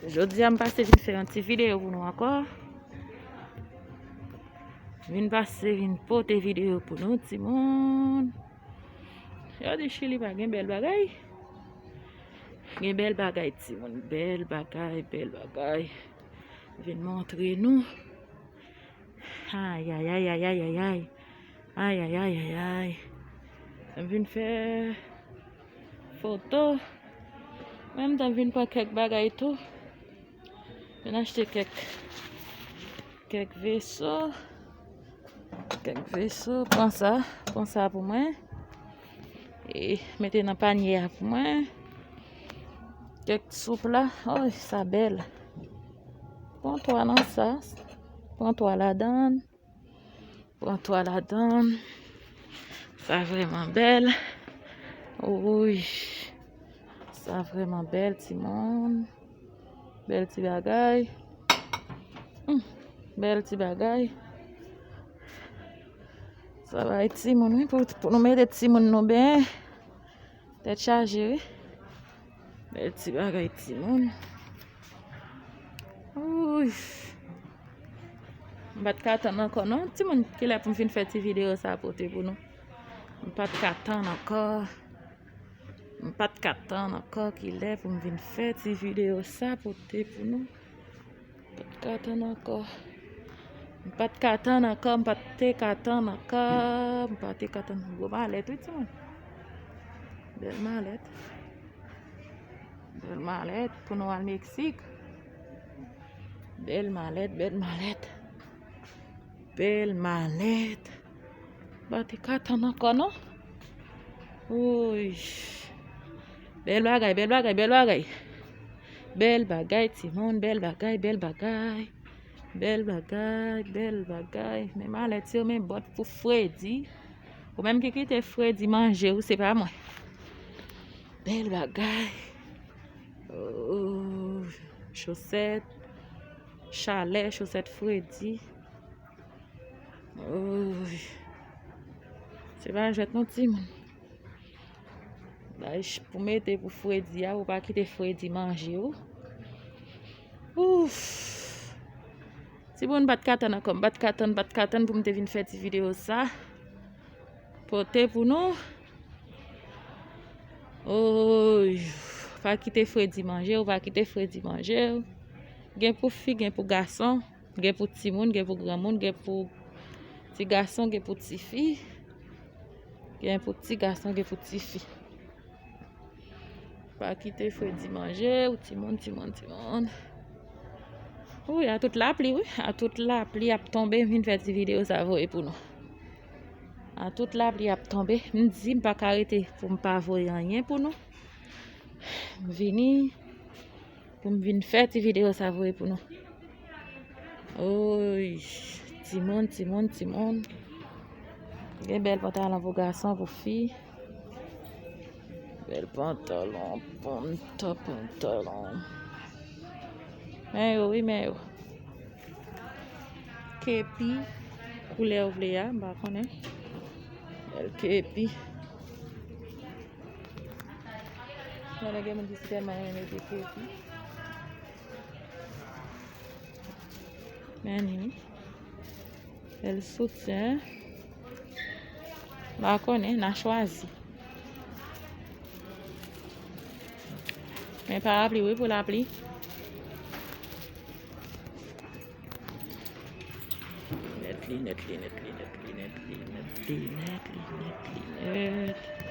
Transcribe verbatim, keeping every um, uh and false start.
Jodi a m pase vin fè yon ti videyo pou nou ankò. Vin pase vin pote videyo pou nou, timoun. Yo di Chili pa gen bèl bagay. Gen bèl bagay, timoun. Bèl bagay, bèl bagay. Vin montre nou. Ay, ay, ay, ay, ay, ay, ay. Ay, ay, ay, ay, ay. M vin fè foto. Menm tan m vin pran kèk bagay tou. Vin achte kèk, kèk veso. Kèk veso. Pran sa. Pran sa pou mwen. E mete nan panye a pou mwen. Kèk soup la. Oy, sa bèl. Pran twa nan sa. Pran twa ladan. Pran twa ladan. Sa vrèman bèl. Wouy. Sa vrèman bèl, timoun. Bèl ti bagay. Hmm. Bèl ti bagay. Sa bay timoun, wi. Pou, pou nou mete timoun nou ben. Tèt chaje, wi. Bèl ti bagay timoun. Wouy. M pa t ka tann ankò non. Timoun, kilè pou m vin fè ti videyo sa pote pou nou? M pa t ka tann ankò. M pa t ka tann ankò kilè pou m vin fè ti videyo sa pote pou nou. M pa t ka tann ankò. M pa t ka tann ankò, m pa t te ka tann ankò, m pa te ka tann. Gwo malèt, wi, timoun. Bèl malèt. Bèl malèt pou nou al Meksik. Bèl malèt, bèl malèt. Bèl malèt. M pa te ka tann ankò, non. Wouy. Bèl bagay, bèl bagay, bèl bagay. Bèl bagay, timoun, bèl bagay, bèl bagay. Bèl bagay, bèl bagay. Men malèt yo, men bòt pou fredi. Ou menm ki kite fredi manje w, se pa mwen. Bèl bagay. Oh, chosèt. Chalè, chosèt fredi. Oy. Se pa jwèt non, timoun. Bay ch-, pou mete pou fredi a, pou pa kite fredi manje w. Ouf. Timoun, m pa t ka tann ankò, m pa t ka tann, m pa t ka tann pou m te vin fè ti videyo sa. Pote pou nou. Oy. Pa kite fredi manje w, pa kite fredi manje w. Gen pou fi, gen pou gason. Gen pou timoun, gen pou granmoun, gen pou ti gason, gen pou ti fi. Gen pou ti gason, gen pou ti fi. Pa kite fredi manje w, timoun, timoun, timoun. Wi, a tout lapli, wi. A tout lapli ap tonbe, m vin fè ti videyo sa voye pou nou. A tout lapli ap tonbe. M di m pa ka rete pou m pa voye anyen pou nou. M vini. Pou m vin fè ti videyo sa voye pou nou. Oy, timoun, timoun, timoun. Gen bèl pantalon pou gason, pou fi. Bèl pantalon, panta pantalon. Men yo, wi, men yo. Kepi, koulè w vle a, m pa konnen. Bèl kepi. Konnen gen moun ki si tèlman renmen mete kepi. Men ni, wi. Bèl soutyen. M pa konnen, n a chwazi. Men parapli, wi, pou lapli. Linèt, linèt, linèt, linèt, linèt, linèt, linèt, linèt, linèt.